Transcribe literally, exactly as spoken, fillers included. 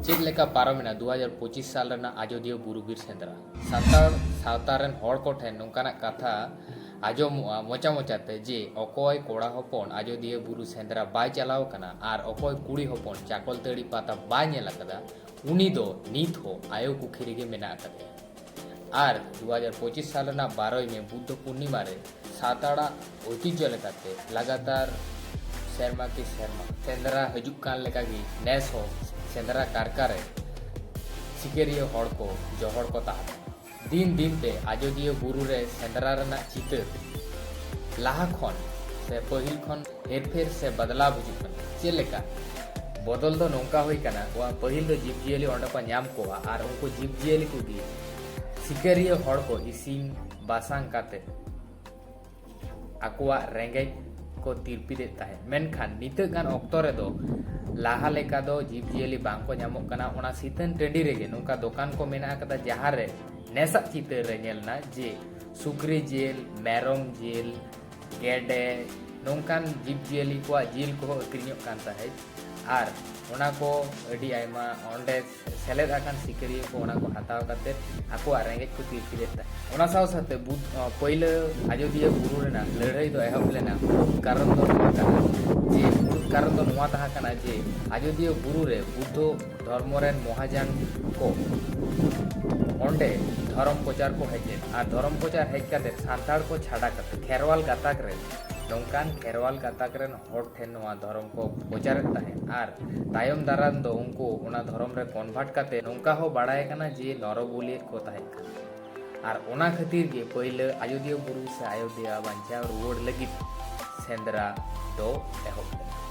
ᱪᱮᱫ ᱞᱮᱠᱟ ᱯᱟᱨᱚᱢᱮᱱᱟ ᱫᱩ ᱦᱟᱡᱟᱨ ᱯᱚᱸᱪᱤᱥ ᱥᱟᱞ ᱨᱮᱱᱟᱜ ᱟᱡᱚᱫᱤᱭᱟᱹ ᱵᱩᱨᱩ ᱵᱤᱨ ᱥᱮᱸᱫᱽᱨᱟ? ᱥᱟᱱᱛᱟᱲ ᱥᱟᱶᱛᱟ ᱨᱮᱱ ᱦᱚᱲ ᱠᱚᱴᱷᱮᱱ ᱱᱚᱝᱠᱟᱱᱟᱜ ᱠᱟᱛᱷᱟ ᱟᱸᱡᱚᱢᱚᱜᱼᱟ ᱢᱚᱪᱟ ᱢᱚᱪᱟᱛᱮ ᱡᱮ ᱚᱠᱚᱭ ᱠᱚᱲᱟ ᱦᱚᱯᱚᱱ ᱟᱡᱚᱫᱤᱭᱟᱹ ᱵᱩᱨᱩ ᱥᱮᱸᱫᱽᱨᱟ ᱵᱟᱭ ᱪᱟᱞᱟᱣ ᱠᱟᱱᱟ ᱟᱨ ᱚᱠᱚᱭ ᱠᱩᱲᱤ ᱦᱚᱯᱚᱱ ᱪᱟᱠᱚᱞᱛᱟᱹᱲᱤ ᱯᱟᱛᱟ ᱵᱟᱭ ᱧᱮᱞ ᱟᱠᱟᱫᱟ, ᱩᱱᱤ ᱫᱚ ᱱᱤᱛ ᱦᱚᱸ ᱟᱭᱳ ᱠᱩᱠᱷᱤ ᱨᱮᱜᱮ ᱢᱮᱱᱟᱜ ᱟᱠᱟᱫᱮᱭᱟ᱾ ᱟᱨ ᱫᱩ ᱦᱟᱡᱟᱨ ᱯᱚᱸᱪᱤᱥ ᱥᱟᱞ ᱨᱮᱱᱟᱜ ᱵᱟᱨᱚᱭ ᱢᱮ ᱵᱩᱫᱽᱫᱷᱚ ᱯᱩᱨᱱᱤᱢᱟ ᱨᱮ ᱥᱟᱱᱛᱟᱲᱟᱜ ᱳᱭᱛᱤᱡᱽᱡᱷᱚ ᱞᱮᱠᱟᱛᱮ ᱞᱟᱜᱟᱛᱟᱨ ᱥᱮᱨᱢᱟ ᱠᱤ ᱥᱮᱨᱢᱟ ᱥᱮᱸᱫᱽᱨᱟ ᱦᱤᱡᱩᱜ ᱠᱟᱱ ᱞᱮᱠᱟᱜᱮ ᱱᱮᱥ ᱦᱚᱸ ᱥᱮᱸᱫᱽᱨᱟ ᱠᱟᱨᱠᱟ ᱨᱮ ᱥᱤᱠᱟᱹᱨᱤᱭᱟᱹ ᱦᱚᱲ ᱠᱚ ᱡᱚᱦᱚᱲ ᱠᱚ ᱛᱟᱦᱮᱸ ᱠᱟᱱᱟ᱾ ᱫᱤᱱ ᱫᱤᱱ ᱛᱮ ᱟᱡᱚᱫᱤᱭᱟᱹ ᱵᱩᱨᱩ ᱨᱮ ᱥᱮᱸᱫᱽᱨᱟ ᱨᱮᱱᱟᱜ ᱪᱤᱛᱟᱹᱨ ᱞᱟᱦᱟ ᱠᱷᱚᱱ ᱥᱮ ᱯᱟᱹᱦᱤᱞ ᱠᱷᱚᱱ ᱦᱮᱨᱯᱷᱮᱨ ᱥᱮ ᱵᱟᱫᱞᱟᱣ ᱦᱤᱡᱩᱜ ᱠᱟᱱᱟ᱾ ᱪᱮᱫ ᱞᱮᱠᱟ ᱵᱚᱫᱚᱞ ᱫᱚ ᱱᱚᱝᱠᱟ ᱦᱩᱭ ᱠᱟᱱᱟ, ᱯᱟᱹᱦᱤᱞ ᱫᱚ ᱡᱤᱵᱽᱡᱤᱭᱟᱹᱞᱤ ᱚᱸᱰᱮ ᱠᱚ ᱧᱟᱢ ᱠᱚᱣᱟ ᱟᱨ ᱩᱱᱠᱩ ᱡᱤᱵᱽᱡᱤᱭᱟᱹᱞᱤ ᱠᱚᱜᱮ ᱥᱤᱠᱟᱹᱨᱤᱭᱟᱹ ᱦᱚᱲ ᱠᱚ ᱤᱥᱤᱱ ᱵᱟᱥᱟᱝ ᱠᱟᱛᱮ ᱟᱠᱚᱣᱟᱜ ᱨᱮᱸᱜᱮᱡ ᱠᱚ ᱛᱤᱨᱯᱤᱫᱮᱫ ᱛᱟᱦᱮᱸᱫ᱾ ᱢᱮᱱᱠᱷᱟᱱ ᱱᱤᱛᱚᱜ ᱜᱟᱱ ᱚᱠᱛᱚ ᱨᱮᱫᱚ ᱞᱟᱦᱟ ᱞᱮᱠᱟ ᱫᱚ ᱡᱤᱵᱽᱡᱤᱭᱟᱹᱞᱤ ᱵᱟᱝ ᱠᱚ ᱧᱟᱢᱚᱜ ᱠᱟᱱᱟ᱾ ᱚᱱᱟ ᱥᱤᱛᱟᱹᱱ ᱴᱟᱺᱰᱤ ᱨᱮᱜᱮ ᱱᱚᱝᱠᱟ ᱫᱚᱠᱟᱱ ᱠᱚ ᱢᱮᱱᱟᱜ ᱟᱠᱟᱫᱟ, ᱡᱟᱦᱟᱸ ᱨᱮ ᱱᱮᱥᱟᱜ ᱪᱤᱛᱟᱹᱨ ᱨᱮ ᱧᱮᱞ ᱮᱱᱟ ᱡᱮ ᱥᱩᱠᱨᱤ ᱡᱤᱞ, ᱢᱮᱨᱚᱢ ᱡᱤᱞ, ᱜᱮᱰᱮ, ᱱᱚᱝᱠᱟᱱ ᱡᱤᱵᱽᱡᱤᱭᱟᱹᱞᱤ ᱠᱚᱣᱟᱜ ᱡᱤᱞ ᱠᱚᱦᱚᱸ ᱟᱹᱠᱷᱨᱤᱧᱚᱜ ᱠᱟᱱ ᱛᱟᱦᱮᱸᱫ᱾ ᱟᱨ ᱚᱱᱟ ᱠᱚ ᱟᱹᱰᱤ ᱟᱭᱢᱟ ᱚᱸᱰᱮ ᱥᱮᱞᱮᱫ ᱟᱠᱟᱱ ᱥᱤᱠᱟᱹᱨᱤᱭᱟᱹ ᱠᱚ ᱚᱱᱟ ᱠᱚ ᱦᱟᱛᱟᱣ ᱠᱟᱛᱮ ᱟᱠᱚᱣᱟᱜ ᱨᱮᱸᱜᱮᱡ ᱠᱚ ᱛᱤᱨᱯᱤᱫᱮᱫ ᱛᱟᱦᱮᱸᱫ᱾ ᱚᱱᱟ ᱥᱟᱶ ᱥᱟᱶᱛᱮ ᱵᱩᱫ-, ᱯᱳᱭᱞᱳ ᱟᱡᱚᱫᱤᱭᱟᱹ ᱵᱩᱨᱩ ᱨᱮᱱᱟᱜ ᱞᱟᱹᱲᱦᱟᱹᱭ ᱫᱚ ᱮᱦᱚᱵ ᱞᱮᱱᱟ᱾ ᱢᱩᱲᱩᱫ ᱠᱟᱨᱚᱱ ᱫᱚ ᱱᱚᱣᱟ ᱠᱟᱱᱟ ᱡᱮ, ᱢᱩᱲᱩᱫ ᱠᱟᱨᱚᱱ ᱫᱚ ᱱᱚᱣᱟ ᱛᱟᱦᱮᱸ ᱠᱟᱱᱟ ᱡᱮ ᱟᱡᱚᱫᱤᱭᱟᱹ ᱵᱩᱨᱩ ᱨᱮ ᱵᱩᱫᱽᱫᱷᱚ ᱫᱷᱚᱨᱢᱚ ᱨᱮᱱ ᱢᱚᱦᱟᱡᱟᱱ ᱠᱚ ᱚᱸᱰᱮ ᱫᱷᱚᱨᱚᱢ ᱯᱨᱚᱪᱟᱨ ᱠᱚ ᱦᱮᱡ ᱞᱮᱱᱟ᱾ ᱟᱨ ᱫᱷᱚᱨᱚᱢ ᱯᱨᱚᱪᱟᱨ ᱦᱮᱡ ᱠᱟᱛᱮ ᱥᱟᱱᱛᱟᱲ ᱠᱚ ᱪᱷᱟᱰᱟ ᱠᱟᱛᱮ ᱠᱷᱮᱨᱣᱟᱞ ᱜᱟᱛᱟᱠ ᱨᱮ ᱱᱚᱝᱠᱟᱱ ᱠᱷᱮᱨᱣᱟᱞ ᱜᱟᱛᱟᱠ ᱨᱮᱱ ᱦᱚᱲ ᱴᱷᱮᱱ ᱱᱚᱣᱟ ᱫᱷᱚᱨᱚᱢ ᱠᱚ ᱯᱨᱚᱪᱟᱨᱮᱫ ᱛᱟᱦᱮᱸᱫ᱾ ᱟᱨ ᱛᱟᱭᱚᱢ ᱫᱟᱨᱟᱢ ᱫᱚ ᱩᱱᱠᱩ ᱚᱱᱟ ᱫᱷᱚᱨᱚᱢ ᱨᱮ ᱠᱚᱱᱵᱷᱟᱨᱴ ᱠᱟᱛᱮ ᱱᱚᱝᱠᱟ ᱦᱚᱸ ᱵᱟᱲᱟᱭ ᱠᱟᱱᱟ ᱡᱮ ᱱᱚᱨᱚᱵᱚᱞᱤᱭᱮᱫ ᱠᱚ ᱛᱟᱦᱮᱸ ᱠᱟᱱᱟ᱾ ᱟᱨ ᱚᱱᱟ ᱠᱷᱟᱹᱛᱤᱨ ᱜᱮ ᱯᱟᱹᱭᱞᱟᱹ ᱟᱡᱚᱫᱤᱭᱟᱹ ᱵᱩᱨᱩ ᱥᱮ ᱟᱭᱚᱫᱷᱭᱟ ᱵᱟᱧᱪᱟᱣ ᱨᱩᱣᱟᱹᱲ ᱞᱟᱹᱜᱤᱫ ᱥᱮᱸᱫᱽᱨᱟ ᱫᱚ ᱮᱦᱚᱵ ᱞᱮᱱᱟ᱾